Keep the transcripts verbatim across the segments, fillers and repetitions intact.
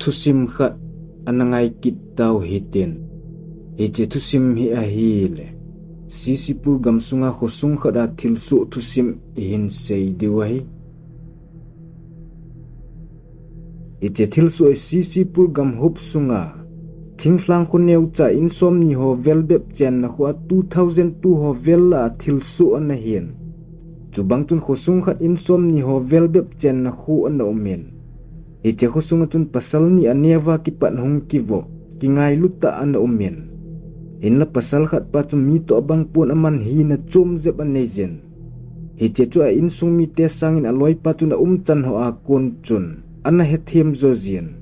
Thusim khat ana ngai kit tau hitin. Hiche thusim hi ahile, Sisipur gamsunga khosung khat a thilsoh thusim ihin sei diu ahi. Hiche thilsoh hi Sisipur gamhup sunga thinglhang kho neocha in somni ho vel bep chenna kho a two thousand two ho vel a thilsoh ana hin. Chubang chun khosung khat in somni ho vel bep chenna kho ana umin. Hiche khosunga chun pasal ni aneo a kipat hung kivop, kingailu tah ana umin. Hinla pasal khat pa chu mi toh abang pon aman hina chom jep anei jin. Hiche chu a insung mite sangin aloipa chun aumchan ho a kon chun ana hethem jo jin.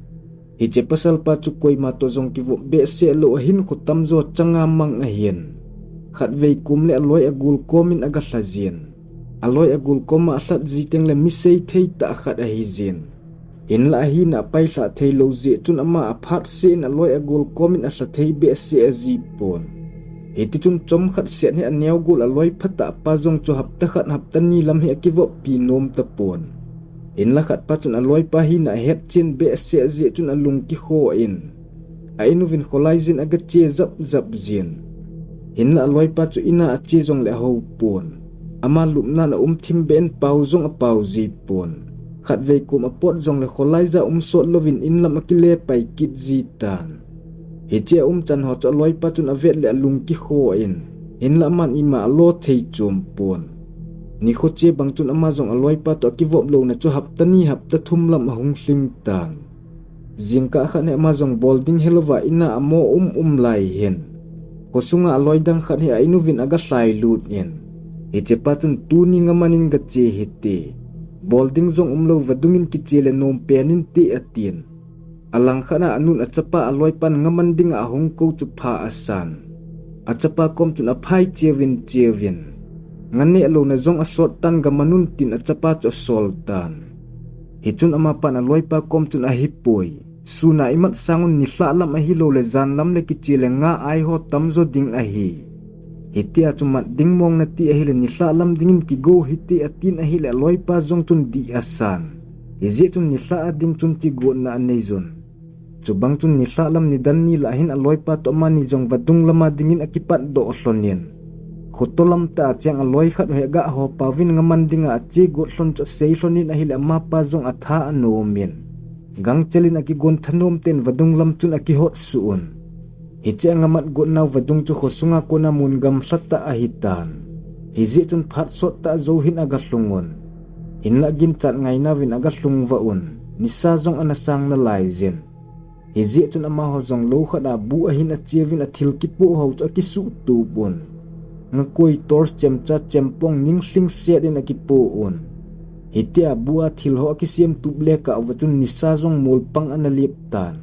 Hiche pasal pa chu koima toh jong kivop behseh lou ahin, kho tamjo changa mang ahin. Khatvei kom le aloi agol komin aga lha jin. Aloi agol koma alhat ji teng le mi seithei tah khat ahi jin. Hinla ahina apailhah thei lou jeh chun ama aphat seh in aloi agol komin alha thei behseh aji pon. Hiti chun chomkhat seh hi aneo gol aloi phatah pa jong chu hapta khat hapta ni lam hi akivoppi nom tapon. Hinla khat pa chun aloipa hina ahet chen behseh jeh chun alung kikho in, a in uvin kholai jin aga che jap jap jin. Hinla aloipa chu ina ache jongle ahou pon. Ama lupna a um thim beh in pao jong apao ji pon. Khatvei kom apot jongle kholai ja um sot louvin in lam akile pai kit ji tan. Hiche aumchan ho chu aloipa chun avet le alung kikho in. Hinla aman ima alo thei chom pon. Nikho che bang chun ama jong aloipa toh akivop louna chu hapta ni hapta thum lam ahung lhing tan. Jingkah khat hi ama jong bol ding helouva ina amo um um lai hin, khosunga aloi dang khat hi a in uvin aga lhai lut in, hiche pa chun tuni ngaman in gache hite. Bol ding jong umlou, vadung in kiche le nom pen inte atin. Alang khat a anun achapa aloipan ngaman dinga ahung kou chu pha asan. Achapa kom chun aphai cheuvin cheuvin, nga neh louna jong asot tan, gaman un tin achapa chu asol tan. Hichun amapan aloipa kom chun ahipoi. Suna imat sangun nilhah lam ahilou le jan lam le kiche le nga ai ho tamjo ding ahi. Hitia chu mat ding mong nati ahile nilhah lam dingin kigo hite atin ahile aloipa jong chun dih asan. Hijeh chun nilhah a ding chun kigotna anei jun. Chubang chun nilhah lam nidan ni lah hin aloipa toh amani jong vadung lama dingin akipat doh lhonin. Khoto lam tah a cheng aloi khat hi aga ho pauvin ngaman dinga ache got lhon chu asei lhonin ahile amapa jong atha anomin. Gangchel in akigon thanom ten vadung lam chun akihot suh un. Hiche a ngamat got nau vadung chu khosunga kona mun gamla tah ahitan. Hijeh chun phat sot tah jou hin aga lhung un. Hinlah ginchat ngaina uvin aga lhung va un. Nisa jong ana sang nalai jin. Hijeh chun amaho jong lou khat a bu ahin acheuvin athil kipoh ho chu akisuh tup un. Ngakoi torch chemcha chempong ning lhingset in akipoh un. Hitia bu a thil ho akisem tup le kah uva chun nisa jong molpang ana lep tan.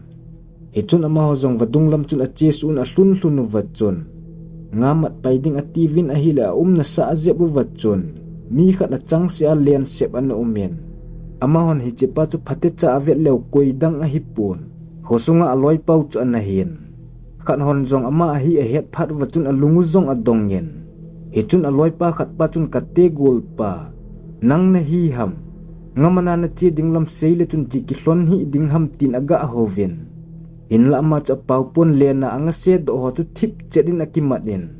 Hichun amaho jong vadung lam chun ache suh un alhun lhun uva chun. Nga mat pai ding atiuvin ahile aumna sah ajep uva chun. Mi khat achangseh a len sep ana umin. Amahon hichepa chu phatecha avet leu koi dang ahipon. Khosunga aloipa u chu ana hin. Khat hon jong ama ahi ahet phat uva chun alung u jong adongin. Hichun aloipa khat pa chun kate golpa. Nang nahi ham. Ngaman a nache ding lam seile chun ki kilhon hih ding ham tin aga houvin. Hinlah ama chu apao pon len a angase doh ho chu thip chet in akimat in.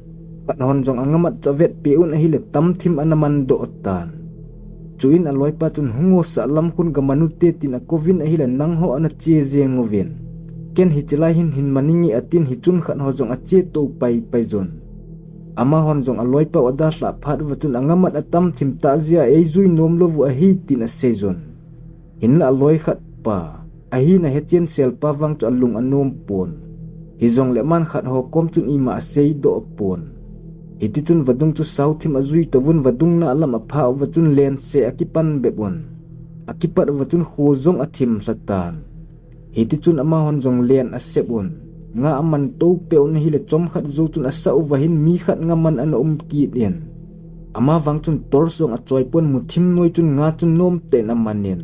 Khat hon jong angamat chu avet peh un ahile tamthim ana man doh tan. Chuin aloipa chun hung o sah lam khun gaman ute tin akouvin ahile nangho ana che jeng uvin. Ken hiche lai hin hin man inge atin hichun khat ho jong ache tou pai pai jun. Amahon jong aloipa u adalhah phat uva chun angamat atamthim tah jeh a eijui nom lou u ahi tin asei jun. Hinlah aloi khat pa, ahin ahechen selpa vang chu alung anom pon. Hijongle aman khat ho kom chun ima asei doh pon. Hiti chun vadung chu sao thim ajui touvun vadung na lam apha uva chun lense akipan bep un. Akipat uva chun kho jong athim lha tan. Hiti chun amahon jong len asep un. Nga aman tou peh un ahile chomkhat jou chun asah uva hin mi khat ngaman ana um kit in. Ama vang chun torch jong achoi pon muthim noi chun nga chun nom tah in aman in.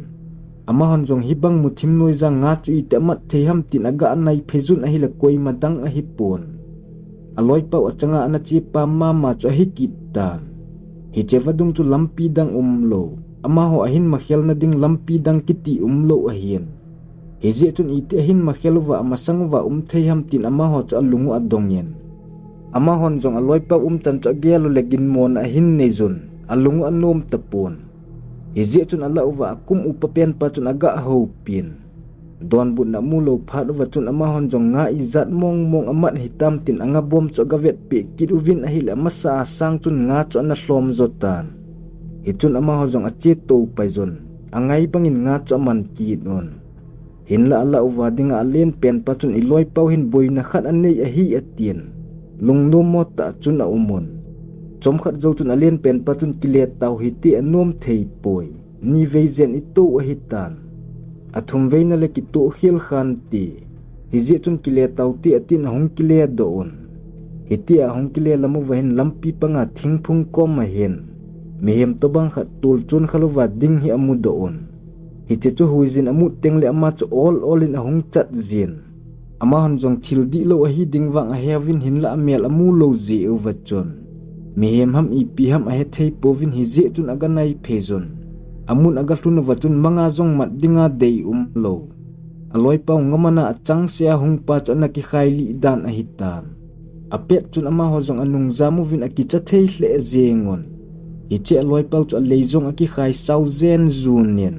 Amahon jong hibang muthim noi jang nga chu iti amat thei ham tin aga nai phei jun ahile koima dang ahipon. Aloipa u achanga ana chepa mama chu ahi kit tan. Hiche vadung chu lampi dang umlou. Amaho ahin makhelna ding lampi dang kiti umlou ahin. Hijeh chun iti ahin makhel uva amasang uva um thei ham tin amaho chu alung u adongin, amahon jong aloipau umchan chu agel u le ginmona ahin neiyun, alung u anom tapon. Hijeh chun alah uva akum upa penpa chun aga houpin, donbutna amu lou phat uva chun amahon jong nga ijat mong mong amat hitam tin anga bom chu aga vetpeh kit uvin ahile amasa a sang chun nga chu ana lhom jo tan. Hichun amaho jong ache tou paiyun, angai bangin nga chu aman kit un. Hinla alah uva dinga alen penpa chun iloipau hin boina khat anei ahi atin, lungnom mo tah chun aum un. Chomkhat jou chun alen penpa chun kile tau hite anom thei poi. Ni vei jen ito ahitan. Athum veina le kitoh khel khante. Hijeh chun kile taute atin ahung kile doh un. Hitia ahung kile lam uva hin lampi panga thingphung kom ahin mihem tobang khat tol chun khalouva ding hi amudoh un. Hiche chu huijin amut tengle ama chu ol ol in ahung chat jin. Amahon jong thil dihlou ahi ding vang aheuvin hinla amel amu lou jeh uva chun, mihem ham ipi ham ahethei pouvin hijeh chun aga naiphei jun. Amun aga lhun uva chun manga jong mat dinga dei umlou, aloipau ngamana achangseh a hungpa chu ana kikhailih dan ahitan. Apet chun amaho jong anungjam uvin akicha thei lheh jeng un. Hiche aloipau chu alei jong akikhai sao jen jun in,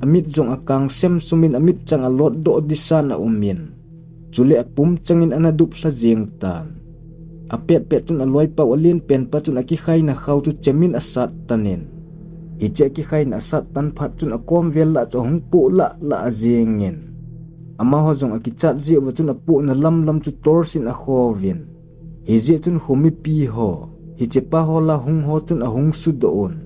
amit jong akang semsum in amitchang alotdoh disan aum in, chule apumchang in ana duplha jeng tan. Apet pet chun aloipau alen penpa chun akikhaina khao chu chem in asat tan in, hiche akikhaina asat tan phat chun akom vel lah chu ahung poh lah lah jeng in, amaho jong akichat jeh uva chun apohna lamlam chu torch in akhouvin. Hijeh chun khomipi ho, hichepa ho lah hung ho chun ahung sudoh un.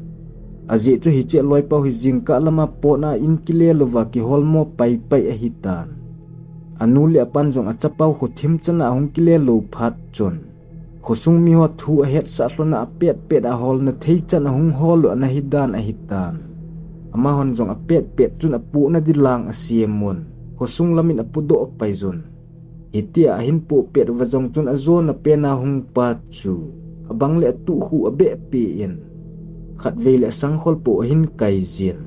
Ajeh chu hiche aloipau hi jingkah lama potna in kile louva kiholmo paipai ahitan. Anu le apan jong achapau khothim chana ahung kile lou phat chun, khosung miho thu ahetsah lhona apet pet a holna thei chan ahung hol u ana hidan ahitan. Amahon jong apet pet chun apohna dilang asem un, khosung lam in apodoh paiyun. Hitia ahin poh pet uva jong chun ajona pena hungpa chu abang le atuh khu abeh peh in, khatvei le asangkhol po ahin kai jin.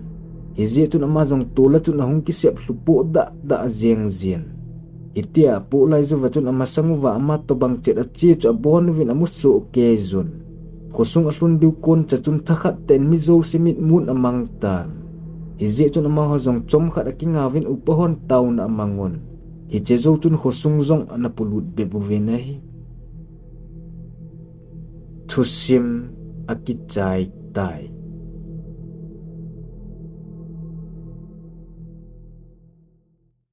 Hijeh chun ama jong tola chun ahung kisep lhu poh dah dah jeng jin. Hitia apoh lai jouva chun amasang uva ama tobang chet ache chu abon uvin amu soh kei jun. Khosung alhun diu koncha chun thakhat tah in mi jouse mitmun amang tan. Hijeh chun amaho jong chomkhat akingauvin upa hon taona amang un. Hiche jou chun khosung jong ana polut bep uvin ahi. Thusim akichai tai.